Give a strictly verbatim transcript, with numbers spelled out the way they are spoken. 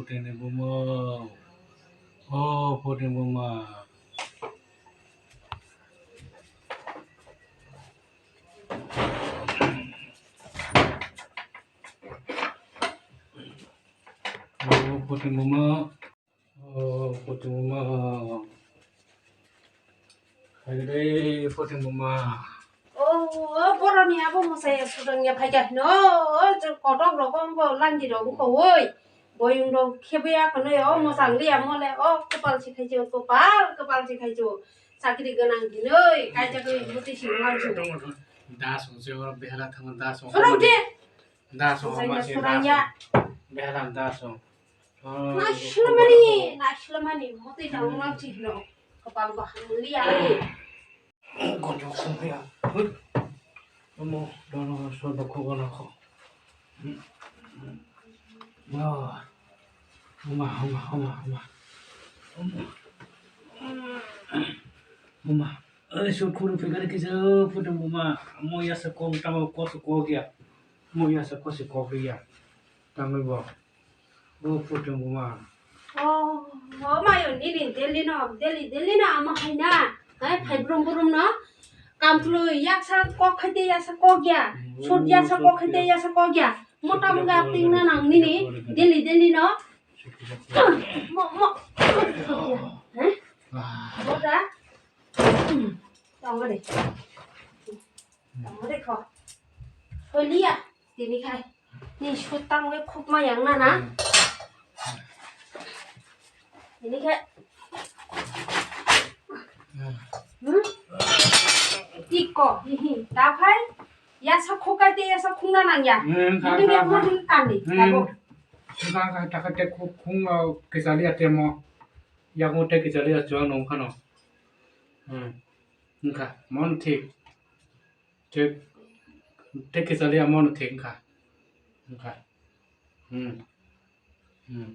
Tini buma. O, putini buma. O, putini buma. O, putini buma. Hai de, putini buma. O, o, boroni abo mwsai sudang ya phaikha hino. O, kotok rok, o, langi rok, wngkha, oi. Boyong rok khebwi ya khwnwi, o, mwchang liya mole, o, kwpal se khaicho, kwpal, kwpal se khaicho. Chakri gwnang hinwi, kaijagwi muti sini mansu. Das hwnse oro behela thango, das hwnse. Sorok je. Das hwnse, Sorok ma ya, se sorok das ya. Hwnse. Behela das hwnse. Ah, Naisilmani, naisilmani, muti jang lang si hino. Kwpal bahang liya. Gonjok songphiya. Hoi. Omo, dono, sodo, kogono, ko. Oh. Oma, oma, oma, oma. Oma. Oma. Ai, so khuru phikari kisa, phutung oma. Mo yasa kong tamo, koso kogya. Mo yasa koso kogya. Tamoi bo. O phutung buma. O, o mayo nini Delhi no, Delhi, Delhi no ama haina. Hai, phai brum brum no. Kam tului yaksa kok khaite yaksa kok ya. Sut yaksa kok khaite yaksa kok ya. Mota mga ting na nang nini Delhi, Delhi no. Mo, mo. Heh? Mota. Tong de. Tong de kho. Holia. Tini khai. Ni sut tamo khe khukma yang na na. Hmm. Tini khai. Hmm. Hmm? Tiko, hi hi. Ta khai. Yasa khukai te yasa khungna nang ya. Hmm, kha, Muting kha, ya kha. Muting kandi. Hmm. Lago. Kha, kha, ta kha te khu-, khung, uh, kisali ya te mo. Ya mo te kisali ya chuang nong khano. Hmm. Wngkha, mon thik. Thik, thik khe chaliya, mono thik wngkha. Wngkha. Hmm. Hmm.